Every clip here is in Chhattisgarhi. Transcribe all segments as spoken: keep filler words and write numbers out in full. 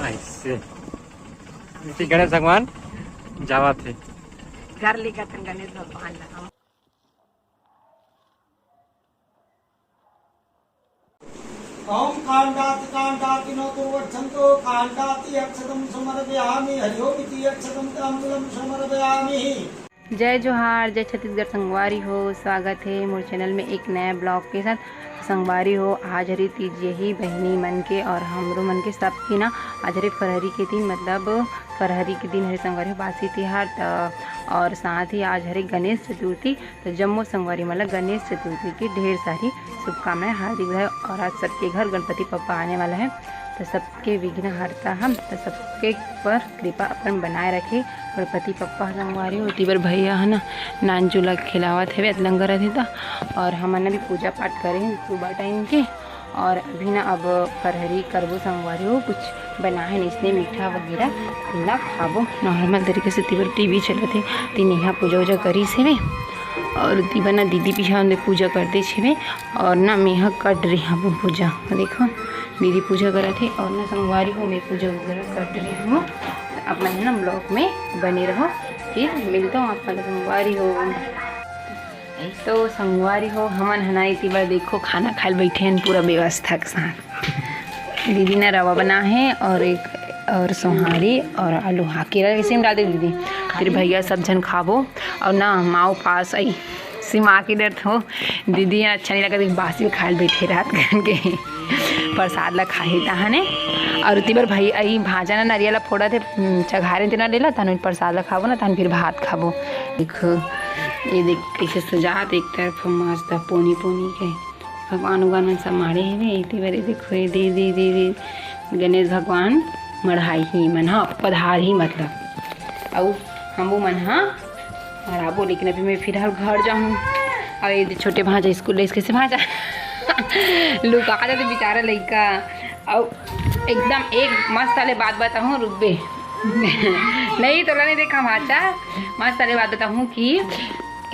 ऐसे। इसी गणेश भगवान जावत हे। घर लेकर गणेश भगवान ला। ओम कांडाति कांडाति न कुर्वच्छन्तो कांडाति अक्षतं समर्पयामि। हरि ओम इति अक्षतं तांबूलं समर्पयामि। जय जोहार, जय छत्तीसगढ़ संगवारी हो, स्वागत हे मोर चैनल में एक नया ब्लॉग के साथ। संगवारी हो, आज हरी तीज, यही बहिनी मन के और हमरो मन के सबके ना आज हरे फरहरी के दिन, मतलब फरहरी के दिन हरे संगवारी हो, बासी तिहार त, और साथ ही आज हरे गणेश चतुर्थी। तो जम्मो संगवारी मन ला गणेश चतुर्थी की ढेर सारी शुभकामनाएं, हार्दिक बधाई। और आज सबके घर गणपति पप्पा आने वाला है, तो सबके विघ्न हरता हम, तो सबके पर कृपा अपन बनाए रखे गणपति पप्पा। संगवारी हो, ओती बर भैया है ना, नानचू ला खिलावत हवे, अतलंग करत हे त। और हमन अभी पूजा पाठ करे हन सुबह टाइम के, और अभी ना अब फरहरी करबो संगवारी हो, कुछ बनाए हन इसने मीठा वगैरह, तेला खाबो। नॉर्मल तरीके से ओती बर टीवी चलत हे, ते नेहा पूजा वूजा करिस हेवे, और ओती बर ना दीदी पीछा ओदे पूजा कर देस हेवे, और ना मेहा कर डरे हवं पूजा। देखो, दीदी पूजा करत हे, और ना संगवारी हो, मैं पूजा वगैरह कर डरे हवं। आप मन ना ब्लॉग में बने रहो, फिर मिलता हूँ आप मन संगवारी हो। तो संगवारी हो, हमन हना एती बर देखो, खाना खाए ल बैठे हन पूरा व्यवस्था के साथ। दीदी ने रवा बना है और एक और सोहारी और आलू, हाँ, केरा के सीम डाल दे दीदी। फिर भैया सब झन खाबो और ना माँ उपास आई, सिमा के डर हो। दीदी अच्छा नहीं लगा, बासी खाए ल बैठे रात के प्रसाद ला खाही तहने। और ओती बर भाई अई भांचा ना नरिया ला फोड़त हे, चघारे तेना लेला, तहन प्रसाद ला खाबो ना, तहन फिर भात खाबो। देखो, ये देख कैसे सजात, एक तरफ मस्त पोनी पोनी के भगवान उगवान मन सब माड़े हेवे। एती बर ये देखो, ये दे, दे, दे, दे, गणेश भगवान मढ़ाई ही मन, हाँ, पधार ही मतलब। अउ हमू मन, हाँ, और आबो, लेकिन अभी मैं फिलहाल घर जाहूँ। और ये छोटे भांजा स्कूल ले, कैसे भांजा लुका जाते बेचारा लइका। और एकदम एक मस्त वाले बात बताहूँ, रुकबे नहीं, तोला नहीं देखा भांचा। मस्त वाले बात बताहूँ कि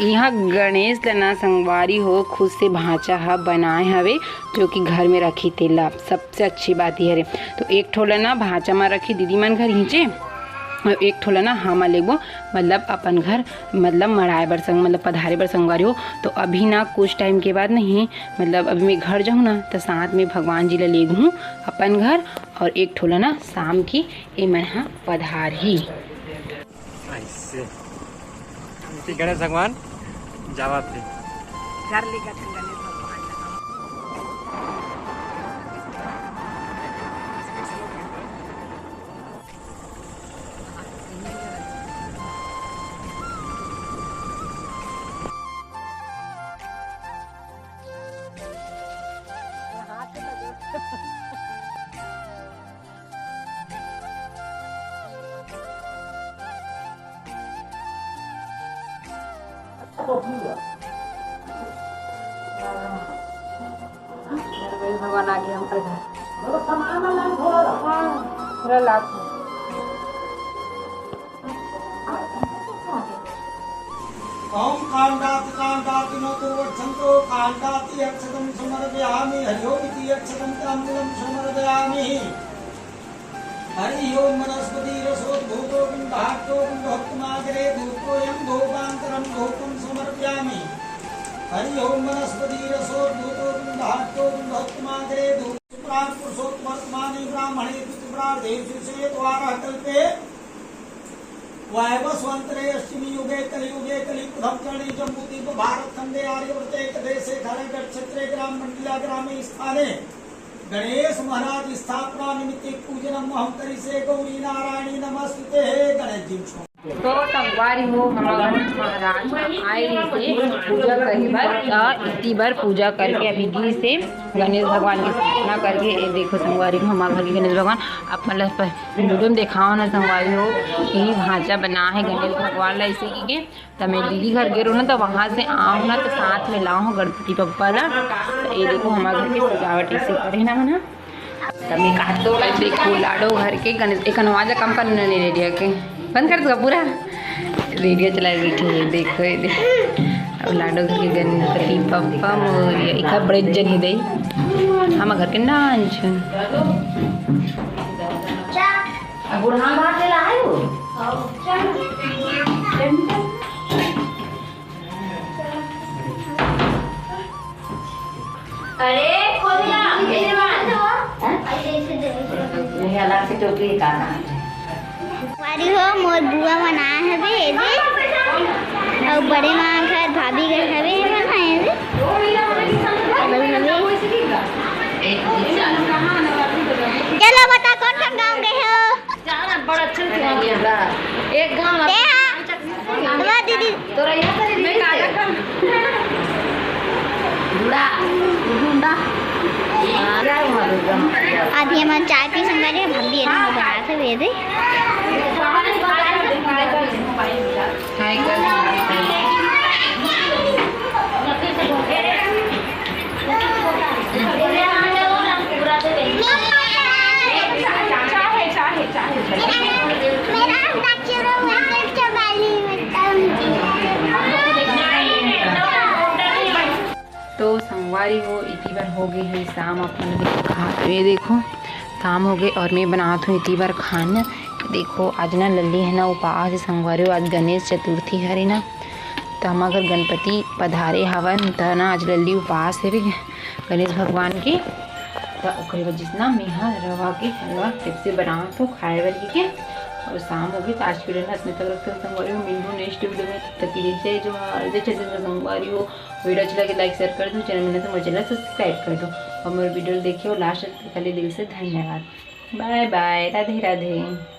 इहाँ गणेश ल ना संगवारी हो खुद से भांचा ह बनाए हवे, जो कि घर में रखी तेला, सबसे अच्छी बात ये हरे। तो एक ठो ल ना भांचा म रखी दीदी मन घर हिंचे, और एक ठो ल ना हमन लेगबो, मतलब अपन घर, मतलब मढ़ाए बर संग, मतलब पधारे बर संगवारी हो। तो अभी ना कुछ टाइम के बाद नहीं, मतलब अभी मैं घर जाहूँ ना, तो साथ में भगवान जी ला लेगहूँ अपन घर, और एक ठो ल ना शाम की ए मन ह पधार ही। ऐसे। इसी गणेश भगवान जावत हे। घर लेकर गणेश भगवान ला। भगवान आ गया हमारे घर। पूरा लाख। ओम कांडाति कांडाति न कुर्वच्छन्तो कांडाति अक्षतं समर्पयामि। हरि ओम इति अक्षतं तांबूलं समर्पयामि। हरि ओम वनस्पति रसोद्भूतो पिंडाट्टो पिंडोत्तमाग्रे धूपोऽयं धूपान्तरं धूपं समर्पयामि। हरि ओम वनस्पति रसोद्भूतो पिंडाट्टो पिंडोत्तमाग्रे धूप प्राण पुरुषोत्तम वर्तमाने ब्राह्मणे पितृप्रार्थे शिशे द्वारः कल्पे वैवस्वन्तरे अष्टमी युगे कलियुगे कलिपुधम चरणे जम्बूद्वीप भारत खंडे आर्यवर्ते कदेशे खरगढ़ क्षेत्रे ग्राम मंडला ग्रामे स्थाने गणेश महाराज स्थापना निमित्ते पूजनम अहम करिसे। गौरी नारायणी नमस्तुते। हे गणेश जी छो। तो संगवारी हो, हमारे महाराज आए से पूजा करी बर, त इतनी बार पूजा करके अभी गिस हे गणेश भगवान की स्थापना करके। ये देखो संगवारी हो, हमारे घर के गणेश भगवान, आप मतलब वीडियो में देखाओ ना संगवारी हो, यही भांचा बना है गणेश भगवान ला ऐसे की के। त मैं दीदी घर गे रहूँ ना, त वहाँ से आऊँ ना, त साथ में लाऊँ गणपति बप्पा ला। त ये देखो हमारे घर की सजावट ऐसे करे ना मना। त मैं कहा तो देखो लाडो घर के गणेश, एक आवाज कम कर, नहीं रेडियो के बंद कर दूंगा पूरा। रेडियो चलाए बैठे हुए, देखो ये देखो। अब लाडो घर के गणपति बप्पा मोरिया, इका बड़े जन ही दे। हम घर के नान छन। बुढ़ान भात ले लाए हो? अरे, खोल ना, मेरे बाल। हैं? नहीं, अलग से टोकरी का कहाँ है? संगवारी हो, मोर बुआ मन आए हवे एदे, अउ बड़े माँ घर भाभी घर हवे, एमन आए हवे। चलो बता, कौन कौन गाँव गए हो? जाना बड़ा अच्छा से वहाँ। एक गाँव दे हाँ। वाह दीदी। तोरा यहाँ से मैं काला कर। ढूंढा, ढूंढा। हाँ, क्या हुआ दुर्गा? अभी हम चाय पी संगवारी, भाभी है ना, वो बनाते हुए थे। तो संगवारी हो, इति बर हो गे हे शाम। अपन देखो खा, ये देखो शाम हो गे और मैं बनात हूँ इति बर खाना। देखो आज ना लल्ली है ना उपास है संगवारी हो, आज गणेश चतुर्थी हरे ना, त हम अगर गणपति पधारे हवन त ना आज लल्ली उपास है भी गणेश भगवान के। त ओकरे वजह से ना मैं ह रवा के हलवा कैसे बनात हूँ खाए बर के। और शाम हो गई, त आज के video ना इतने तक रखते हैं संगवारी हो। मिलूँ next video में, तब तक के लिए जय जोहार, जय छत्तीसगढ़ संगवारी हो। Video अच्छा लगे like share कर दो, channel में नए तो मेरे channel subscribe कर दो और मेरे video देखिए last तक के लिए दिल से धन्यवाद। Bye bye, Radhe Radhe.